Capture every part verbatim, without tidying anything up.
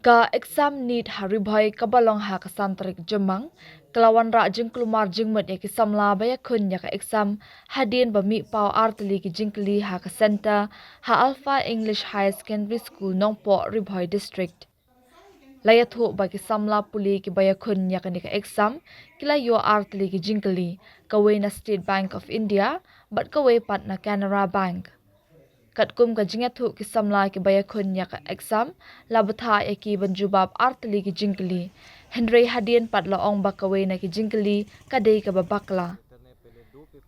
Ka exam NEET ha Ri Bhoi kaba long ha ka san tarik Jymmang, ka la wanrah jingkulmar jingmut ïa ki samla ba ïakhun ïa ka exam hadien ba mih paw ar tylli ki jingkylli ha ka centre ha Alpha English Higher Secondary School, Nongpoh, Ri Bhoi District. La ïathuh ba ki samla pule kiba ïakhun ïa kane ka exam ki la ïoh ar tylli ki jingkylli, kawei na State Bank of India bad kawei pat na Canara Bank. Katkum ka jingïathuh, ki samla kiba ïakhun ïa ka exam la bthah ïa ki ban jubab ar tylli ki jingkylli, hynrei hadien pat la ong ba kawei na ki jingkylli ka dei kaba bakla.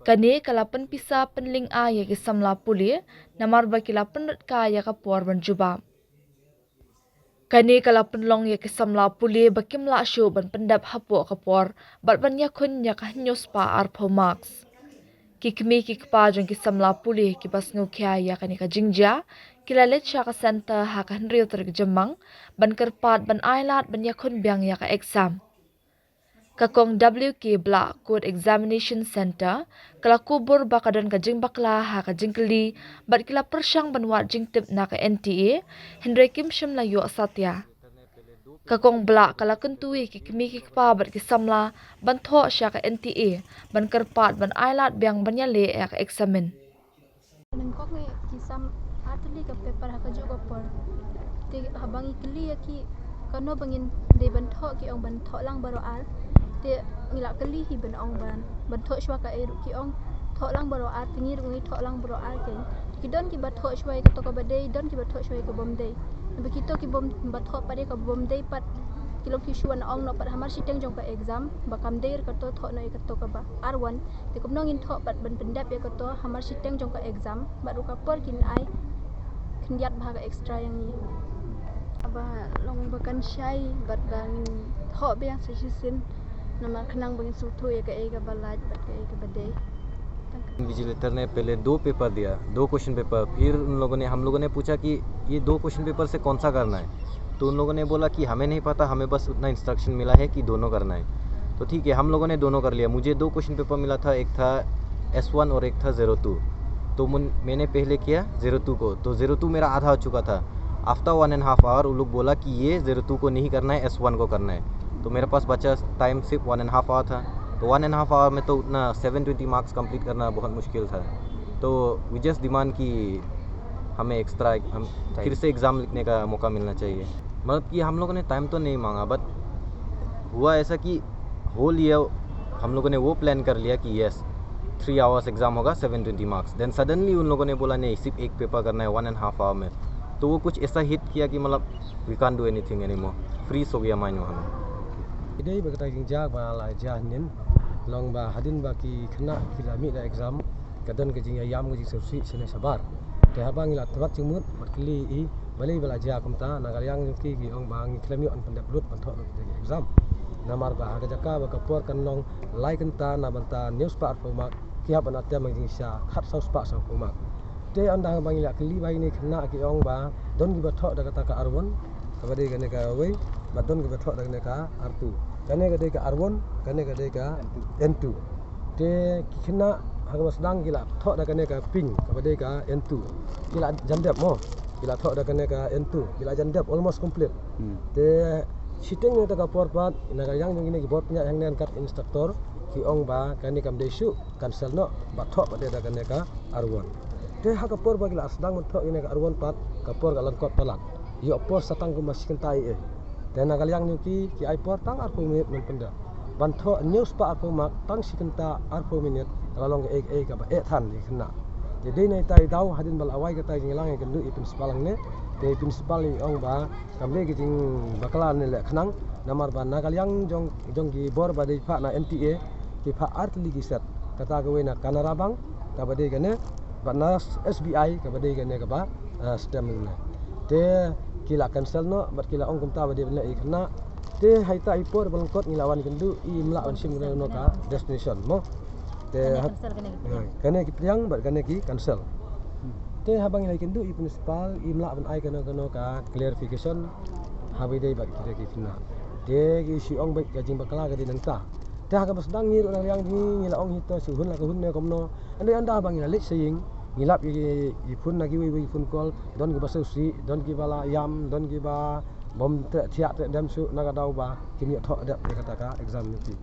Kane ka la pynpisa pynlyngngoh ïa ki samla pule namar ba ki la pynrung ïa ka por ban jubab. Kane ka la pynlong ïa ki samla pule ba kim lah shuh ban pyndep hapoh ka por bad ban ïakhun ïa ka hynñiew spah arphew marks. Ki kmie ki kpa jong ki samla pule kiba sngewkhia ïa kane ka jingjia ki la leit sha ka centre ha ka hynriew tarik Jymmang ban kyrpad ban ailad ban ïakhun biang ïa ka exam. Ka Kong W K Blah, Court Examination Centre, ka la kubur ba ka don ka jingbakla ha ka jingkylli bad ki la pyrshang ban wad jingtip na ka N T A, hynrei kim shym la ïoh satia. Ka Kong Blah ka la kyntu ïa ki kmie ki kpa bad ki samla ban thoh sha ka N T A ban kyrpad ban ailad biang ban ïaleh ïa ka eksamin. Nyngkong eh ki sam ar tylli ka paper ha kajuh ka por. Te haba ngi kylli ïa ki kano ba ngin dei ban thoh, ki ong ban thoh lang baroh ar. Te ngi la kylli hi ban ong ban, ban thoh shuwa kaei ruh, ki ong thoh lang baroh ar. Te ngi ruh ngi thoh lang baroh ar kein. Ki don kiba thoh shuwa ïa kato kaba dei, don kiba thoh shuwa ïa ka bym dei. Naba kito ki bym, ba thoh pat ïa ka bym dei pat, ki long ki shu wan ong noh pat hamar shiteng jong ka exam ba kam dei ruh kato, thoh noh ïa kato kaba ar wan. Te kumno ngin thoh pat ban pyndep ïa kato hamar shiteng jong ka exam, bad ruh ka por kin ai khyndiat bha ka extra ïa ngi. Ba long ba kan shai bad ba ngin thoh biang sa shisien, namar khnang ba ngin sngewthuh ïa kaei kaba lait bad kaei kaba dei. Invigilator ने पहले दो पेपर दिया, दो question paper. फिर उन लोगों ने, हम लोगों ने पूछा कि ये दो क्वेश्चन पेपर से कौन सा करना है, तो उन लोगों ने बोला कि हमें नहीं पता, हमें बस उतना इंस्ट्रक्शन मिला है कि दोनों करना है। तो ठीक है, हम लोगों ने दोनों कर लिया। मुझे दो क्वेश्चन पेपर मिला था, एक था एस वन और एक था ज़ीरो टू। तो मुन-, मैंने पहले किया ज़ीरो टू को, तो ज़ीरो टू मेरा आधा हो चुका था। After one and half hour वो लोग बोला कि ये ज़ीरो टू को नहीं करना है, एस वन को करना है। तो मेरे पास बचा टाइम सिर्फ वन एंड हाफ आवर था। तो वन एंड हाफ आवर में तो उतना सेवन ट्वेंटी मार्क्स कंप्लीट करना बहुत मुश्किल था। तो वी जस्ट डिमांड कि हमें एक्स्ट्रा, हम फिर से एग्ज़ाम लिखने का मौका मिलना चाहिए। मतलब कि हम लोगों ने टाइम तो नहीं मांगा, बट हुआ ऐसा कि होल ईयर हम लोगों ने वो प्लान कर लिया कि यस, थ्री आवर्स एग्ज़ाम होगा, seven twenty marks. Then suddenly उन लोगों ने बोला, "नहीं, सिर्फ एक पेपर करना है वन एंड हाफ आवर में।" तो वो कुछ ऐसा हिट किया कि मतलब, we can't do anything anymore. Freeze हो गया माइंड वहाँ में। Dei ba kata ka jingjia ba la jia hynnin, long ba hadien ba ki khynnah ki la mih da exam, ka don ka jingïaïam, ka jingsngewsih shane shabar. Te haba ngi la tbat jingmut bad kylli i balei ba la jia kumta, na ka liang jong ki ki ong ba ngi khlem ïoh ban pyndep lut ban thoh lut ïa ka exam. Namar ba ha ka jaka ba ka por kan long lai kynta na bynta hynñiew spah arphew mark, ki hap ban attempt ha ka jingshisha khatsaw spah sawphew mark. Te ynda ba ngi la kylli ba ine khynnah ki ong ba don kiba thoh da kata ka R one, kaba dei kane kawei, bad don kiba thoh da kane ka R two. Kane ka dei ka R one, kane ka dei ka N two. Te ki khynnah ha kaba sdang ki la thoh da kane ka pink, kaba dei ka N two. Ki la jan dep mo. Ki la thoh da kane ka N two, ki la jan dep almost complete. Hmm. Te shiteng na kata ka por pat, na ka liang jong kine ki bor pynïaid hangne ryngkat instructor, ki ong ba kane kam dei shuh, cancel noh, ba thoh pat da kane ka R one. Te ha ka por ba ki la sdang ban thoh kane ka R one pat, ka por ka lyngkot palat. Ïoh por sa tang kumba shi kynta ei ei. Te na ka liang jong ki, ki ai por tang arphew minit ban pyndep. Ban thoh hynñiew spah arphew mark tang shi kynta arphew minit, ka la long kaei kaei kaba eh than ïa ki khynnah. Te dei na ita i daw hadien ba la wai kata ka jingïalang ïakynduh i principal hangne. Te i principal i ong ba kam dei ka jingbakla ne leh khnang, namar ba na ka liang jong, jong ki bor ba dei phah na N T A, ki phah ar tylli ki set. Kata kawei na Canara Bank, kaba dei kane, bad na S B I, kaba dei kane kaba, ah, stem ne. Te ki la cancel noh, bad ki la ong kumta ba dei ban leh ïa ki khynnah. Te ha ita i por ba lyngkot ngi la wan kynduh, im lah ban shim kano kano ka destination mo. Te kane ha-, cancel, kane ki pdiang. Ha, kane ki pdiang bad kane ki cancel. Hmm. Te haba ngi la ïakynduh i principal, im lah ban ai kano kano ka clarification ha ba ïadei bad kita ki khynnah. Te ki shu ong ba ka jingbakla ka dei nangta. Te ha kaba sdang ngi ruh na ka liang jong ngi, ngi la ong hi to shu hun la ka hun ne kumno. Hynrei ynda ba ngi la leit sha ïing, Ngi lap ïa ki phone na kiwei wei phone call, don kiba sngewsih, don kiba la ïam, don kiba bym treh thiah treh dem shuh na ka daw ba kim ïoh thoh dep ïa kata ka exam jong ki.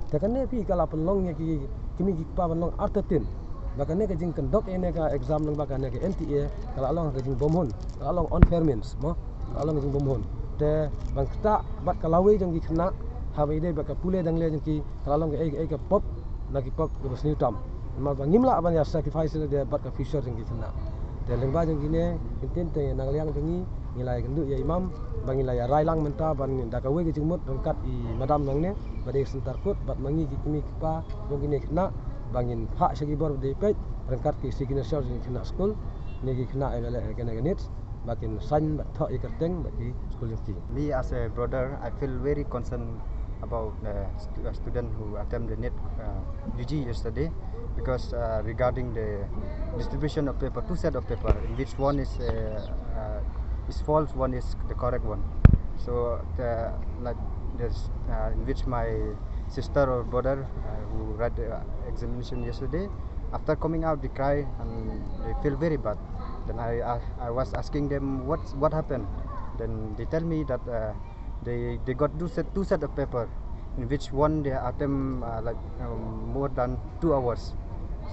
Te kane phi ka la pynlong ïa ki kmie ki kpa ban long artatien ba kane ka jingkyndoh ïa kane ka exam lyngba kane ka N T A ka la long ka jingbymhun, ka la long unfair means mo, ka la long ka jingbymhun. Te ban ktah bad ka lawei jong ki khynnah haba ïadei bad ka pule dangle jong ki ka la long kaei kaei ka pop na ki pop kiba sniew tam. Namar ba ngim lah ban ïa sacrifice ïa lade bad ka future jong ki khynnah. Te lyngba jong kine ki ktien te na ka liang jong ngi ngi la ïakynduh ïa i Mam ba ngi la ïa rai lang mynta ban da kawei ka jingmut ryngkat i madam nangne ba dei centre court bad ma ngi ki kmie ki kpa jong kine ki khynnah ba ngin phah sha ki bor ba dei peit ryngkat ki signature jong ki khynnah skul ne ki khynnah ïa ba leh ïa kane ka nit ba kin sign bad thoh ïa ka kyrteng bad ki skul jong ki. Me as a brother, I feel very concerned about the stu- uh, student who attempted the NET uh, U G yesterday because uh, regarding the distribution of paper, two set of paper, in which one is uh, uh, is false, one is the correct one. So the, like this, uh, in which my sister or brother uh, who read the examination yesterday, after coming out, they cry and they feel very bad. Then I, I, I was asking them what what happened. Then they tell me that uh, they they got two set two set of paper, in which one they attempt uh, like um, more than two hours.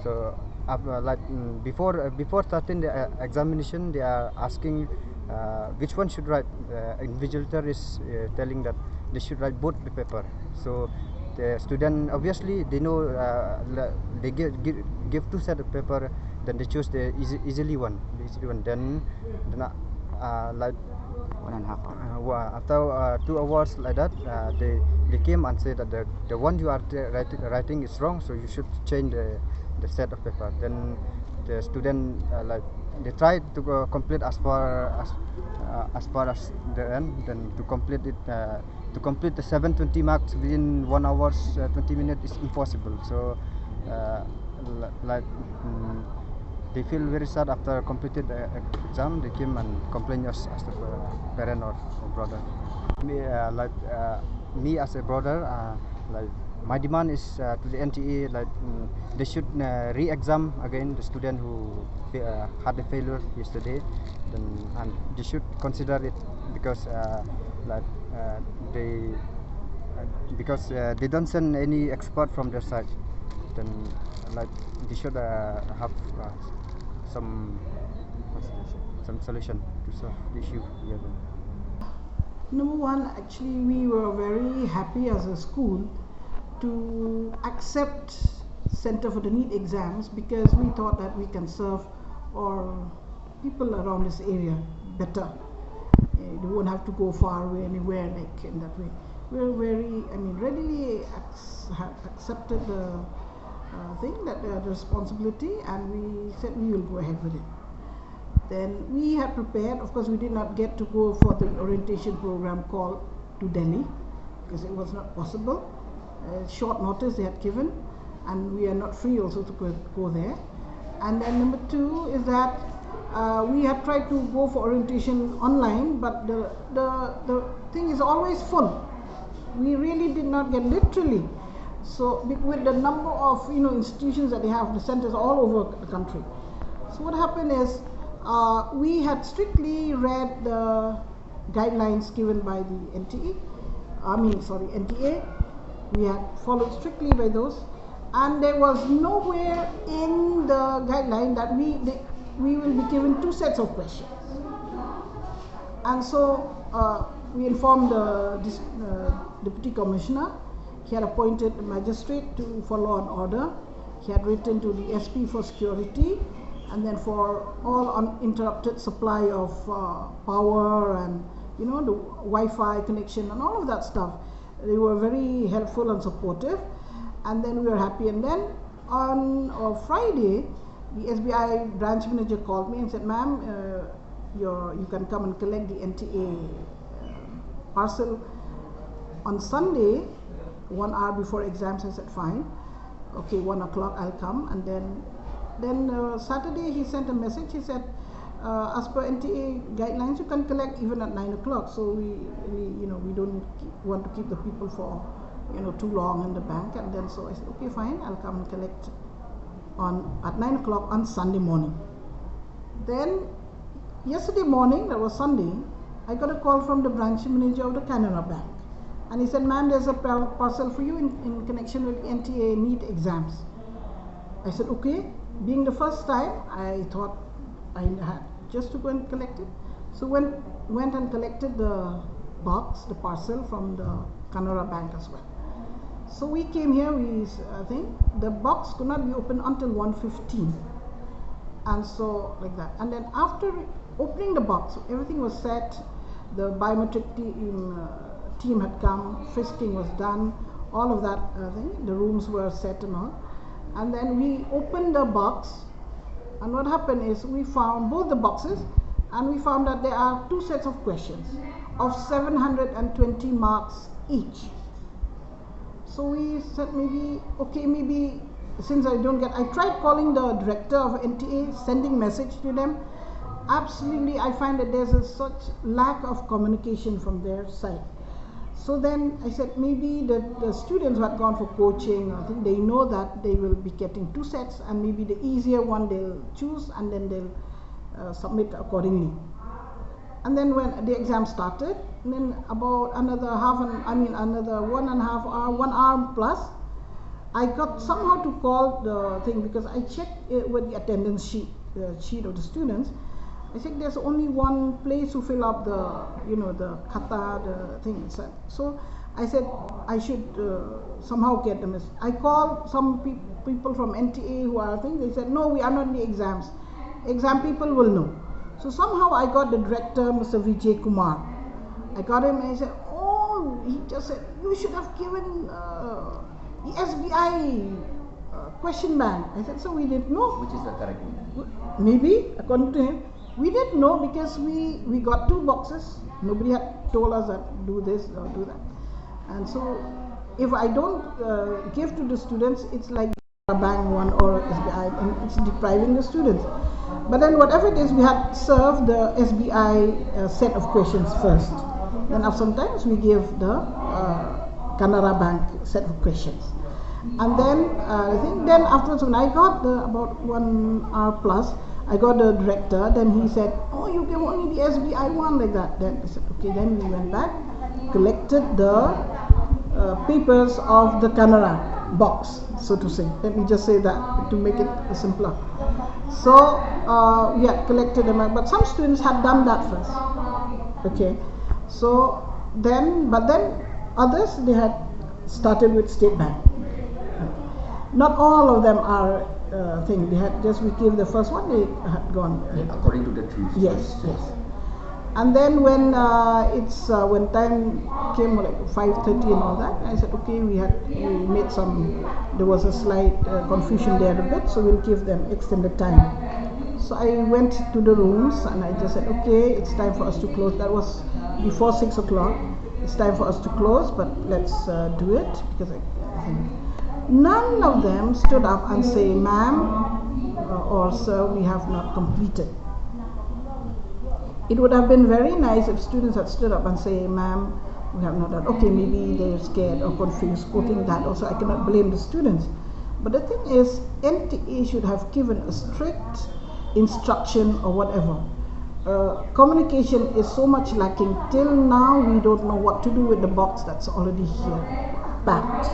So uh, like mm, before uh, before starting the uh, examination, they are asking uh, which one should write. Uh, invigilator is uh, telling that they should write both the paper. So the student obviously they know uh, la- they give, give give two set of paper, then they choose the easy, easily one, the easily one. Then then uh, like One and a half hour. uh, wa- after uh, two hours like that, uh, they they came and said that the, the one you are t- writing, writing is wrong, so you should change the the set of paper. Then the student uh, like they tried to uh, complete as far as uh, as far as the end. Then to complete it uh, to complete the seven twenty marks within one hour uh, twenty minutes is impossible. So uh, li- like mm, they feel very sad after completed the exam. They came and complain us as the uh, parent or, or brother. Me uh, like uh, me as a brother, uh, like my demand is uh, to the N T A like mm, they should uh, re-exam again the student who fa- uh, had a failure yesterday. Then and they should consider it because uh, like uh, they uh, because uh, they don't send any expert from their side. Then like they should uh, have uh, some some solution to solve the issue. Yeah. Number one, actually, we were very happy as a school to accept Center for the NEET exams because we thought that we can serve our people around this area better. Eh, They won't have to go far away anywhere like in that way. We were very, I mean, readily ac- have accepted the uh, thing that uh, the responsibility, and we said we will go ahead with it. Then we had prepared, of course, we did not get to go for the orientation program call to Delhi because it was not possible. Uh, short notice they had given, and we are not free also to go, go there. And then number two is that uh, we had tried to go for orientation online, but the, the, the thing is always full. We really did not get, literally. So be- with the number of you know institutions that they have, the centers all over the country. So what happened is uh, we had strictly read the guidelines given by the N T A. I mean, sorry, N T A. We had followed strictly by those, and there was nowhere in the guideline that we they, we will be given two sets of questions. And so uh, we informed the dis- uh, deputy commissioner. He had appointed a magistrate to, for law and order. He had written to the S P for security, and then for all uninterrupted supply of uh, power and you know the Wi-Fi connection and all of that stuff. They were very helpful and supportive, and then we were happy. And then on uh, Friday, the S B I branch manager called me and said, "Ma'am, uh, you're, you can come and collect the N T A uh, parcel on Sunday, one hour before exams." I said, "Fine." "Okay, one o'clock, I'll come." And then, then uh, Saturday he sent a message. He said, uh, "As per N T A guidelines, you can collect even at nine o'clock. So we, we you know, we don't keep, want to keep the people for you know too long in the bank." And then so I said, "Okay, fine, I'll come and collect on at nine o'clock on Sunday morning." Then, yesterday morning, that was Sunday, I got a call from the branch manager of the Canara Bank. And he said, "Ma'am, there's a par- parcel for you in, in connection with N T A NEET exams." I said, "Okay." Being the first time, I thought I had just to go and collect it. So went, went and collected the box, the parcel from the Canara Bank as well. So we came here, we, I think the box could not be opened until one fifteen. And so, like that. And then after opening the box, everything was set. The biometric team, uh, team had come, frisking was done, all of that, uh, thing. The rooms were set and all. And then we opened the box, and what happened is we found both the boxes, and we found that there are two sets of questions of seven hundred and twenty marks each. So we said, "Maybe, okay, maybe since I don't get," I tried calling the director of N T A, sending message to them. Absolutely, I find that there's a such lack of communication from their side. So then I said, "Maybe the, the students who had gone for coaching, I think they know that they will be getting two sets, and maybe the easier one they'll choose, and then they'll, uh, submit accordingly." And then when the exam started, and then about another half an, I mean, another one and a half hour, one hour plus, I got somehow to call the thing, because I checked it with the attendance sheet, the sheet of the students. I said, "There's only one place to fill up the, you know, the kata, the thing." So, so I said, "I should, uh, somehow get them." I called some peop people from N T A who are thing. They said, "No, we are not in the exams. Exam people will know." So somehow I got the director, Mister Vijay Kumar. I got him and he said, "Oh," he just said, "you should have given, uh, the S B I, uh, question bank." I said, "So we didn't know." Which is the correct one? Maybe, according to him, we didn't know because we, we got two boxes. Nobody had told us that do this or do that. And so if I don't, uh, give to the students, it's like a bank one or S B I, and it's depriving the students. But then whatever it is, we had served the S B I, uh, set of questions first. Then after sometimes we give the, uh, Canara Bank set of questions. And then, uh, I think then afterwards, when I got the about one hour plus, I got the director. Then he said, "Oh, you gave only the S B I one," like that. Then I said, "Okay." Then we went back, collected the, uh, papers of the Canara box, so to say. Let me just say that to make it simpler. So, uh, yeah, collected them, but some students had done that first. Okay, so then, but then others, they had started with State Bank. Not all of them are, uh, thing. They had just, we gave the first one, they had gone. Yeah, according to the theme. Yes, yes. And then when, uh, it's, uh, when time came, like, five thirty and all that, I said, "Okay, we had, we made some, there was a slight, uh, confusion there a bit, so we'll give them extended time." So I went to the rooms and I just said, "Okay, it's time for us to close." That was before six o'clock. "It's time for us to close, but let's, uh, do it," because I, I think none of them stood up and say, "Ma'am, uh, or sir, we have not completed." It would have been very nice if students had stood up and say, "Ma'am, we have not done." Okay, maybe they're scared or confused, quoting that also. I cannot blame the students. But the thing is, N T A should have given a strict instruction or whatever. Uh, communication is so much lacking. Till now, we don't know what to do with the box that's already here, packed.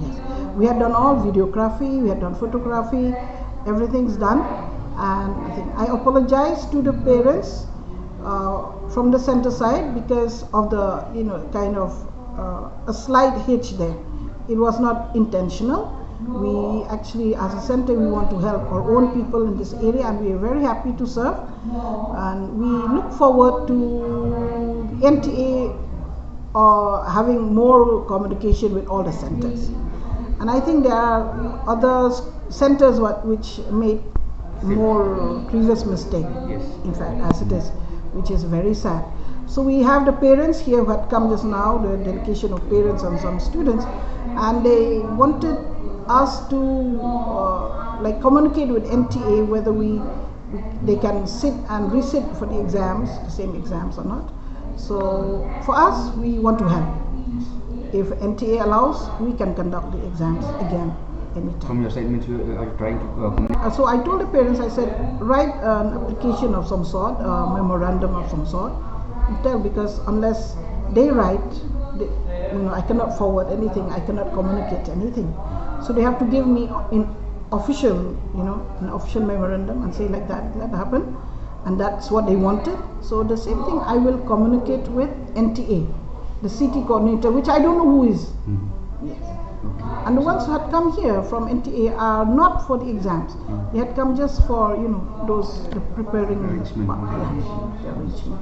Yes, we had done all videography, we had done photography, everything's done. And I think I apologize to the parents, uh, from the center side because of the, you know, kind of, uh, a slight hitch there. It was not intentional. We actually, as a center, we want to help our own people in this area, and we are very happy to serve. And we look forward to N T A, uh, having more communication with all the centers. And I think there are other s- centers what, which made more grievous mistake, Yes. in fact, as it is, which is very sad. So we have the parents here who had come just now, the delegation of parents and some students, and they wanted us to, uh, like, communicate with N T A whether we, they can sit and resit for the exams, the same exams or not. So for us, we want to help. If N T A allows, we can conduct the exams again. anytime. From your statement, you are trying to uh, communicate. Uh, so I told the parents, I said, write an application of some sort, a memorandum of some sort, and tell, because unless they write, they, you know, I cannot forward anything, I cannot communicate anything. So they have to give me in official, you know, an official memorandum and say like that, that happened, and that's what they wanted. So the same thing, I will communicate with N T A, the city coordinator, which I don't know who is. Mhm. Yes. And the ones who had come here from N T A are not for the exams. They had come just for, you know, those, the preparing Arrangement. Yeah, the arrangement.